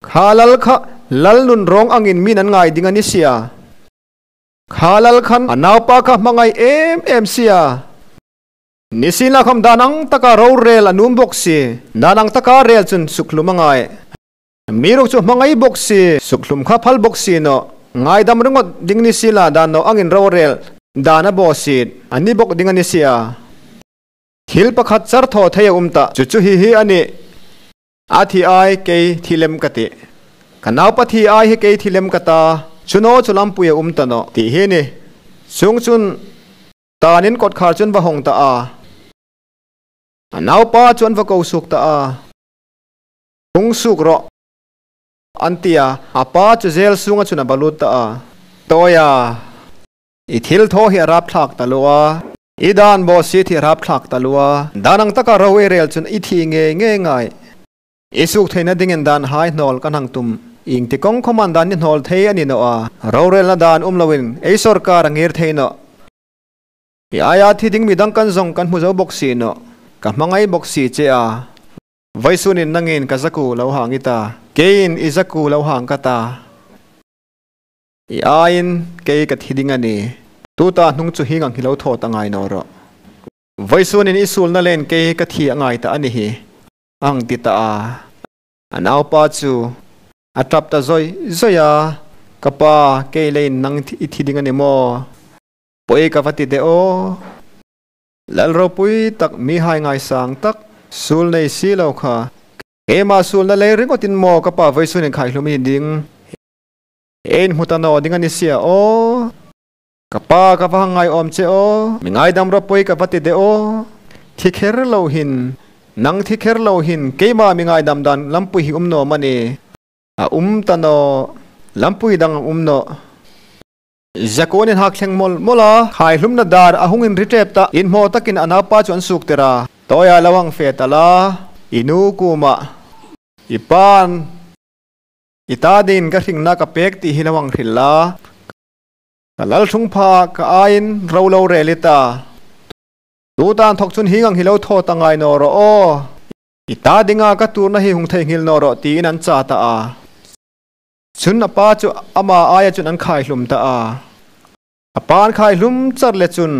Kha lal kha lal nun rawng angin mi'n an ngai ding a ni si a. Kha lal khan a naupa kha hmangai em em si a. Nisienlakhawm dan ang taka rorel a nuom bawk si. Dan ang taka rel chun sukhlum a ngai. Amiruokchu hmangai bawk si, sukhlum kha phal bawk si nawh. Ngaidam ringawt ding ni sienla, dan naw angin rorel dan a bawsiet a ni bawk ding a ni si a. Thil pakhat char thaw thei a um ta. Chu chu hi hi a nih. A thi ai kei thi lem ka tih. Ka naupa thi ai hi kei thi lem ka ta. Chu naw chu lampui a um ta nawh, ti hi a nih. Chuongchun tanin kawtkhar chu an va hawng ta a. A naupa chu an va ko suok ta a. "Hung suok rawh," an ti a. A pa chu jel sunga chun a va lut ta a. "Tawia, i thil thaw hi a rapthlak taluo a. I dan bawsiet hi a rapthlak taluo a. Dan ang taka ro ei rel chun i thi ngei ngei ngai. I suok theina dingin danhai hnawl kan hang tum. Iengtik kawng khawmin dan i hnawl thei a ni naw a. Rorelna dan um loin ei sawrkar a ngir thei nawh. I aia thi ding midang kan zawng kan hmu zo bawk si nawh. Ka hmangai bawk si che a. Vawisunin nangin ka zakuo lo hang i ta. Keiin i zakuo lo hang ka ta. I aiin kei ka thi ding a nih. Tuta hnung chu hieng ang hi lo thaw ta ngai naw rawh. Vawisunin i suolna leiin kei ka thi a ngai ta a ni hi," an ti ta a. A naupa chu a ṭap ta zawi zawi a. "Ka pa, kei leiin nang thi, i thi ding a ni maw? Pawi ka va ti de aw. Lal ropui tak, mihai ngaisang tak, suol nei si lo kha. Keima suolna lei ringawtin maw ka pa vawisunin khaihlum a ni ding? Ei inhmu ta naw ding a ni si a aw. Ka pa, ka va hang ngai awm che aw. Mi ngaidam rawh, pawi ka va ti de aw. Thi kher lo hin, nang thi kher lo hin keima mi ngaidam dan lampui hi um naw am a ni? A um ta nawh. Lampui dang a um nawh. Zakuoin hak thleng mawl mawl a, khaihlumna dar a hung inri ṭep ta. Inhmaw takin a naupa chu an suoktir a. Tawia, lo hang fe ta la. I nu kuoma, i pain i ta dingin ka hringna ka pek ti hi lo hang hril la. Ka lalṭhungphaa ka aiin ro lo rel i ta. Tuta inthawk chun hieng ang hi lo thaw ta ngai naw rawh aw. I ta dinga ka tuorna hi hung theinghil naw rawh," tiin an cha ta a. Chun a pa chu ama aia chun an khaihlum ta a. A pa an khaihlum char le chun,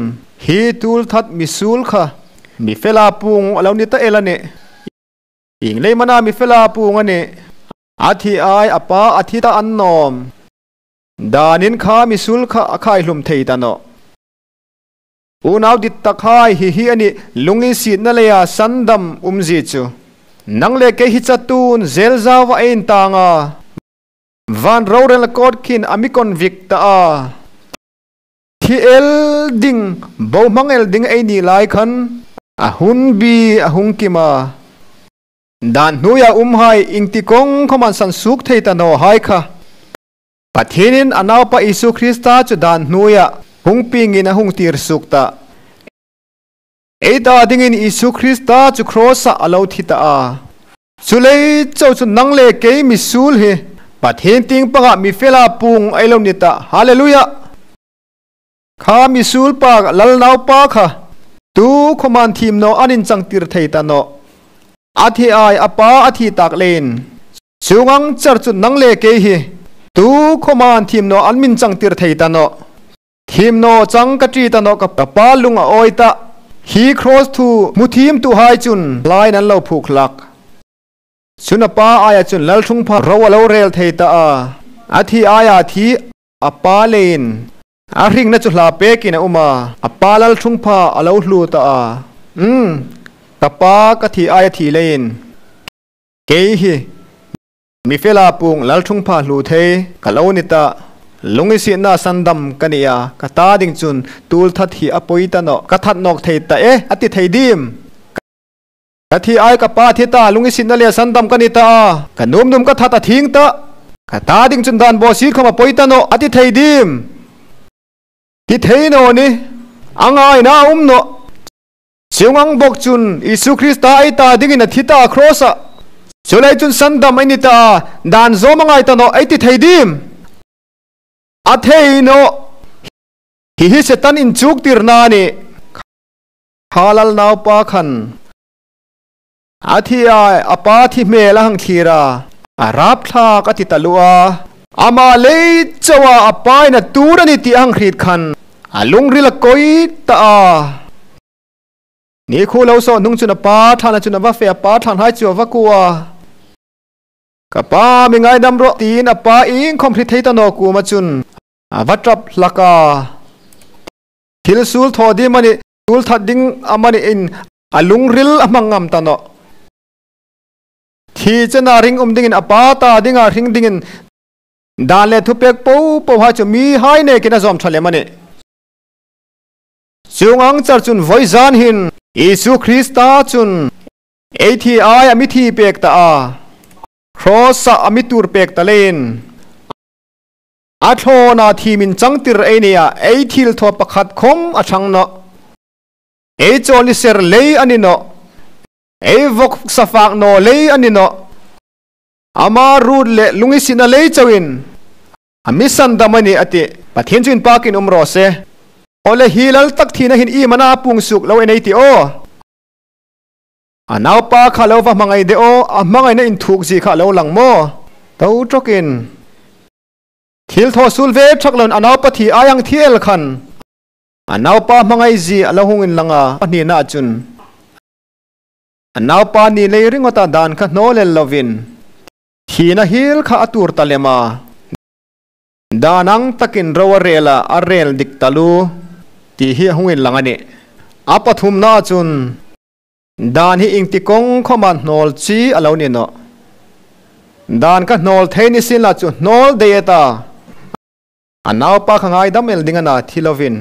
"Hi tuolthat mi suol kha mi fela puong a lo ni ta el a nih. Ieng leiin am a na mi fela puong a nih? A thi ai a pa a thi ta annawm. Danin kha mi suol kha a khaihlum thei ta nawh. Unau dittakhai, hi hi a nih lunginsietna leia sandam umzie chu. Nang le kei hi chatuon jel zauva ei intang a. Van rorelna court khin a mi convict ta a. thi el ding, bohmang el ding ei ni lai khan, a hun bi a hung kim a. Dan hnuoia umhai iengtik kawng khawmin sansuok thei ta naw hai kha, Pathienin a naupa Isu Krista chu dan hnuoia hung piengin a hung tir suok ta. Ei ta dingin Isu Krista chu cross-a a lo thi ta a. Chuleiin chau chu nang le kei misuol hi Pathien tieng panga mi fela puong ei lo ni ta. Hallelujah. Kha misuol pa, lal naupa kha, tu khawmin thim naw an inchang tir thei ta nawh. A thi ai a pa a thi tak leiin, chuong ang char chu nang le kei hi, tu khawmin thim naw an min chang tir thei ta nawh. Thim naw chang ka ṭi ta nawh, ka, ka pa lung a awi ta. Hi cross thu hmu thiem tuhai chun hla an lo phuok hlak. Chun a pa aia chun lalṭhungpha ro a lo rel thei ta a. A thi aia thi a pa leiin a hringna chu hla pekin a um a. A pa lalṭhungpha a lo hluo ta a. Um, ka pa ka thi aia thi leiin kei hi mi fela puong lalṭhungpha hluo thei ka lo ni ta. Lunginsietna sandam ka ni a, ka ta ding chun tuolthat hi a poi ta nawh, ka that nawk thei ta e, a ti thei dim? Ka thi ai ka pa thi ta, lunginsietna le sandam ka ni ta a, ka nuom nuom ka that a thieng ta. Ka ta ding chun dan bawsiet khawm a poi ta nawh, a ti thei dim? Ti thei naw ni, a ngaina a um nawh. Chuong ang bawk chun Isu Krista ei ta dingin a thi ta cross-a. Chuleiin chun sandam ei ni ta, dan zawm a ngai ta nawh, ei ti thei dim? A thei nawh. Hi hi Setan inchuktirna a nih. Kha lal naupa khan a thi ai a pa thi hmel a hang thlir a, a rapthlak a ti taluo a. Ama lei chauha a pain a tuor a nih ti a hang hriet khan a lungril a koi ta a. Nikhuo lo saw hnung chun a pa ṭhana chun a va fe, a pa ṭhanhai chu a va kuo a. Ka pa, mi ngaidam rawh, tiin a pa iengkhawm hriet thei ta naw kuoma chun a va ṭap hlak a. Thil suol thaw ding amanih, suol that ding amanihin a lungril a hmang ngam ta nawh. Thi chena ring um dingin, a pa ta dinga hring dingin dan le thupek popohai chu mihai nekin a zawm ṭha lem a nih. Chuong ang char chun vawizan hin Isu Krista chun ei thi ai a mi thi pek ta a, cross-a a mi tuor pek ta leiin, a thlawna thim inchangtir ei nei a, ei thilthaw pakhat khawm a ṭhang nawh. Ei chawlni ser lei a ni nawh. Ei vawksa fak naw lei a ni nawh. Ama ruot le lunginsietna lei chauin a mi sandam a nih a tih. Pathien chu inpakin um raw se. Aw le, hi lal tak thina hin iem a na puong suok lo en ei ti aw. A naupa kha lo va hmangai de aw, a hmangaina inthukzie kha lo lang maw? To ṭawkin. Thilthaw suol ve ṭhak loin a naupa thi ai hang thi el khan a naupa hmangaizia a lo hung inlang a, a hnina chun a naupa ni lei ringawta dan kha hnawl el lovin thina hiel kha a tuor ta lem a. Dan ang takin ro a rel a, a rel dik taluo ti hi a hung inlang a nih. A pathumna chun dan hi iengtik kawng khawma hnawl chi a lo ni nawh. Dan kha hnawl thei ni sienla chu hnawl dai ta. A naupa kha ngaidam el ding a na thi lovin.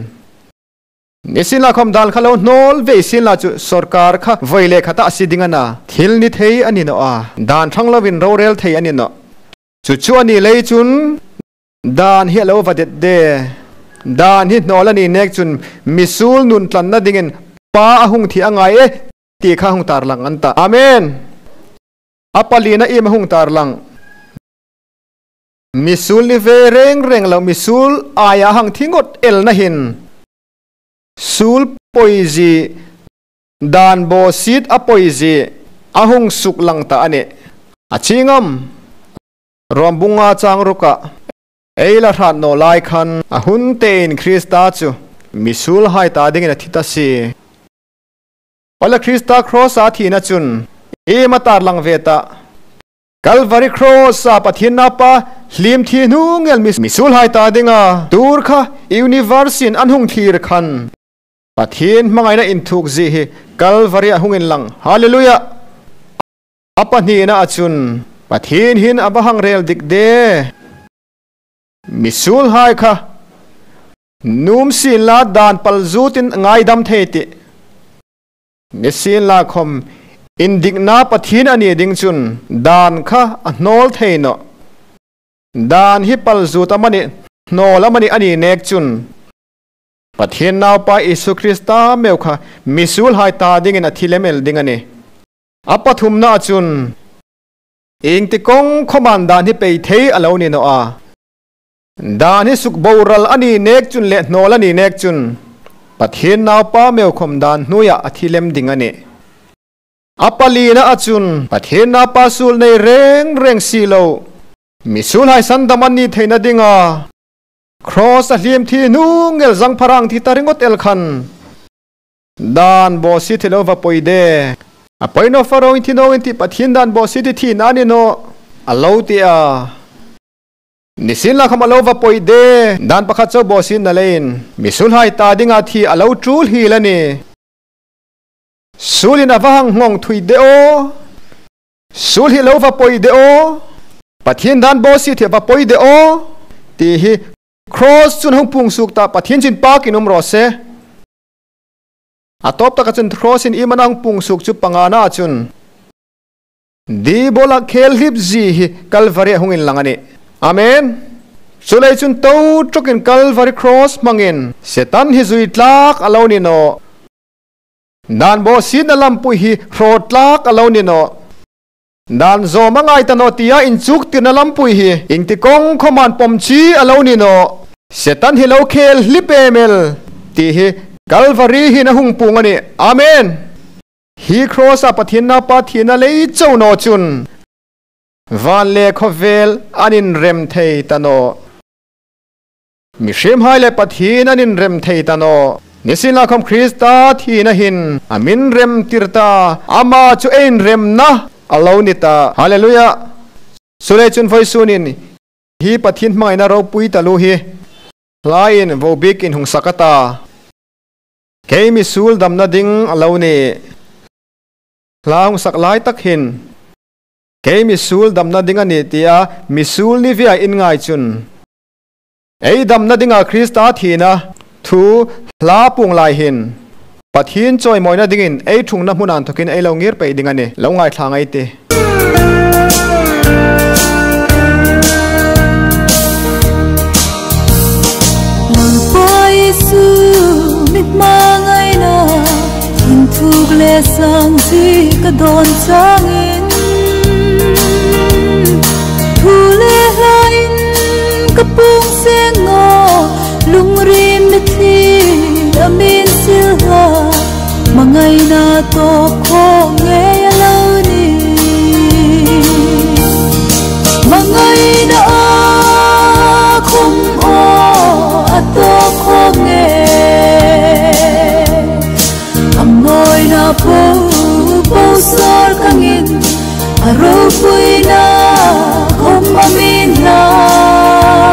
Ni sienla khawm dan kha lo hnawl ve sienla chu sawrkar kha voi le khata a sie ding a na. Thil ni thei a ni nawh a. Dan ṭhang lovin ro rel thei a ni nawh. Chu chu a ni lei chun dan hi a lo va det de. Dan hi hnawl a ni nek chun misuol nun tlanna dingin pa a hung thi a ngai e ti kha hung tarlang an ta. Amen. A palina iem a hung tarlang? Misuol ni ve reng reng lo, misuol aia hang thi ngawt elna hin suol poizie, dan bawsiet a poizie a hung suklang ta a nih. A chieng am? Rom bung nga chang ruka ei la hrat naw lai khan a hun tein Krista chu misuolhai ta dingin a thi ta si. Aw le, Krista cross-a thina chun iem a tarlang ve ta? Calvary cross-a Pathien naupa hliem thi hnungel mi, misuolhai ta dinga tuor kha universe-in an hung thlir khan Pathien hmangaina inthukzie hi Calvary-a hung inlang. Hallelujah. A pahnina a chun Pathien hin a va hang rel dik de. Misuolhai kha Nuom sienla dan pal zuotin ngaidam thei tih. Nisienlakhawm, indikna Pathien a ni ding chun dan kha a hnawl thei nawh. Dan hi pal zuot amanih, hnawl amanih a ni nek chun, Pathien Naupa Isu Krista meu kha misuolhai ta dingin a thi lem el ding a nih. A pathumnaa chun, iengtik kawng khawmin dan hi pei thei a lo ni naw a. Dan hi sukboral a ni nek chun le hnawl a ni nek chun, Pathien Naupa meu khawm dan hnuoia a thi lem ding a nih. A palinaa chun, Pathien Naupa suol nei reng reng si lo, misuolhai sandam an ni theina dinga, Cross-a hliem thi hnung el zangfara thi ta ringawt el khan, dan bawsiet hi lo va poi de. A poi naw faro in thi naw in tih, Pathien dan bawsiet hi thina a ni nawh, a lo ti a. Nisienlakhawm a lo va poi de, dan pakhat chau bawsietna leiin, misuolhai ta dinga thi a lo tul hiel a nih. Suolin a va hang nghawng thui de aw. Suol hi lo va poi de aw. Pathien dan bawsiet hi va poi de aw. Ti hi Cross chun hung puong suok ta, Pathien chu inpakin um raw se. A tawp taka chun Cross-in iem a na hung puong suok chu panganaa chun, Diabola khel hlip zie hi Calvary-a hung inlang a nih. Amen. Chuleiin chun tawk ṭawkin Calvary Cross hmangin Setan hi zui tlak a lo ni nawh. Dan bawsietna lampui hi hraw tlak a lo ni nawh. Dan zawm a ngai ta naw tia inchuktirna lampui hi iengtik kawng khawmin pawm chi a lo ni nawh. Setan hi lo khel hlip em el ti hi Calvary hin a hung puong a nih. Amen. Hi Cross-a Pathien Naupa thina lei chau naw chun, van le khawvel an inrem thei ta nawh. Mihriemhai le Pathien an inrem thei ta nawh. Nisienlakhawm Krista thina hin a mi remtir ta, ama chu ei inremna a lo ni ta. Hallelujah. Chuleiin chun vawisun hin hi Pathien hmangaina ropui taluo hi hlaiin vo bikin hung sak a ta. Kei misuol damna ding a lo nih. Hla hung sak lai tak hin, kei misuol damna ding a nih tia misuol ni via in ngai chun, ei damna dinga Krista thina thu hla puong lai hin, Pathien chawimawina dingin ei ṭhungna hmuna inthokin ei lo ngir pei ding a nih. Lo ngaithla ei tih. Lalpa Isu, mi hmangaina, inthuk le sangzie ka dawn changin, thu le hlain ka puong seng naw, lungril mithi a min sil hlak, hmangaina tawp khawm ngei a lo nih. Hmangaina a khum aw, a tawp khawm ngei. A mawina po po sawr kangin, a ropuina khawm a min hlang.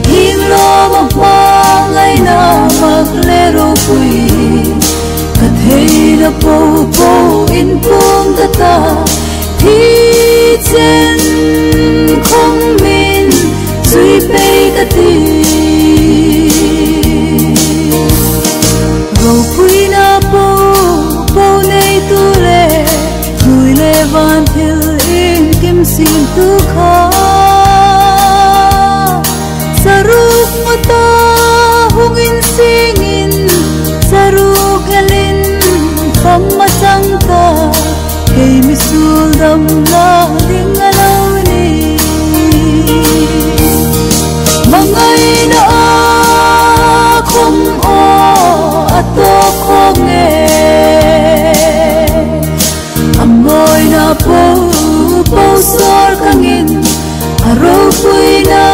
Hieng lawm a hmangaina mak le ropui, ka theina po po inpuong ka ta, thi chen khawm min zui pei ka tih. Ropuina po po neitu le, hnuoi le van thil inkim siemtu kha, saruk ngawta hung insingin, saruk elin fam a chang ta, kei misuol damna ding a lo nih. Hmangaina a khum aw, a tawp khawm ngei. A mawina po po sawr kangin, a ropuina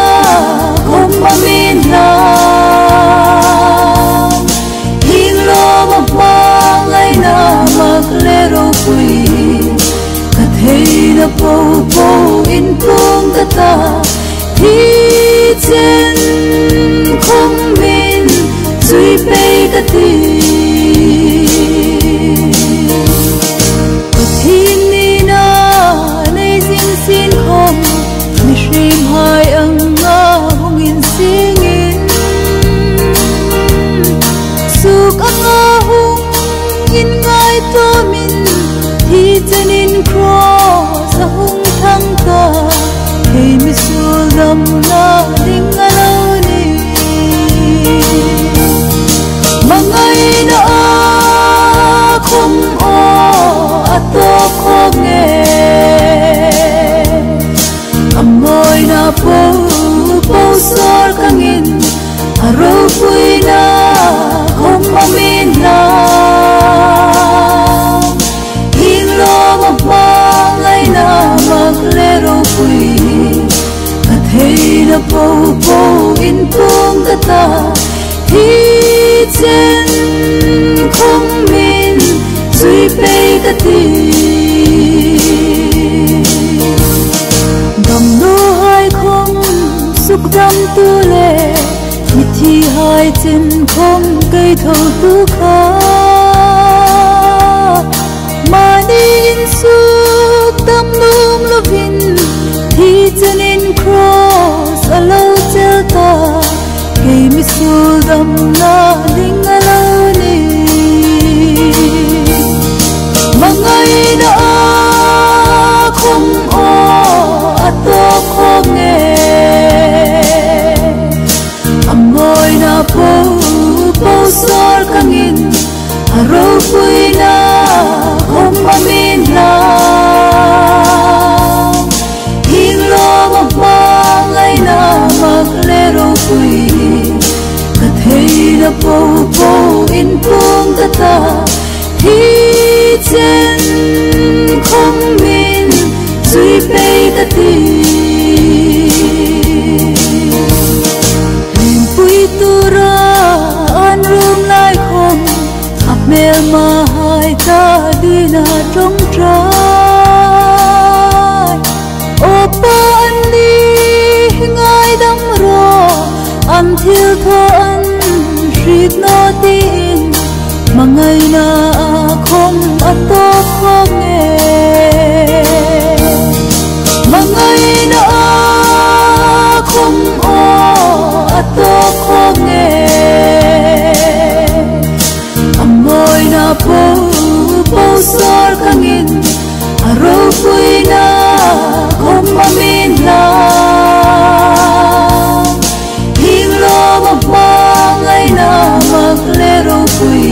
khawm a min hlang. Hieng lawm a hmangaina mak le ropui, ka theina po po inpuong ka ta, thi chen khawm min zui pei ka tih. Pathien nina nei zing sien khawm, mihriemhai anga hung insingin, sawr kangin, a ropuina khawm a min la. Hieng lawm a hmangaina mak le ropui, ka theina popo inpuong ka ta, hi chen khawm min zui pei ka ti. Damlohai khawm sukdamtu le, mithihai chen khawm kei thotu kha, mani insukdam nuom lovin, thi chenin cross a lo chel ta, kei mi suol damna ding a lo nih. Hmangaina a khawm aw a tawk khawm e, a mawina popo sawr kangin, a ropuina khawm a min la. Hieng lawm a hmangaina mak le ropui, ka theina popo inpuong ka ta, hi chen khawm min zui pei ka ti. Ringpui tura an rum lai khawm, a hmelmahai ta dina ṭawngṭai. Aw Pa, anni ngaidam rawh, an thilthaw an hriet naw tiin, hmangaina a khawm a tawk khawm e. Hmangaina a khawm aw a tawk khawm e. A mawina popo sawr kangin, a ropuina khawm a min la. Hieng lawm a hmangaina mak le ropui,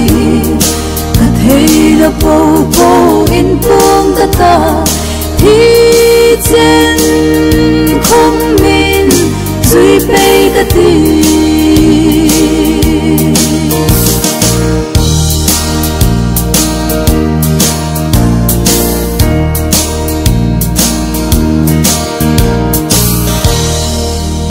ka theina popo inpuong ka ta, thi chen khawm min zui pei ka ti.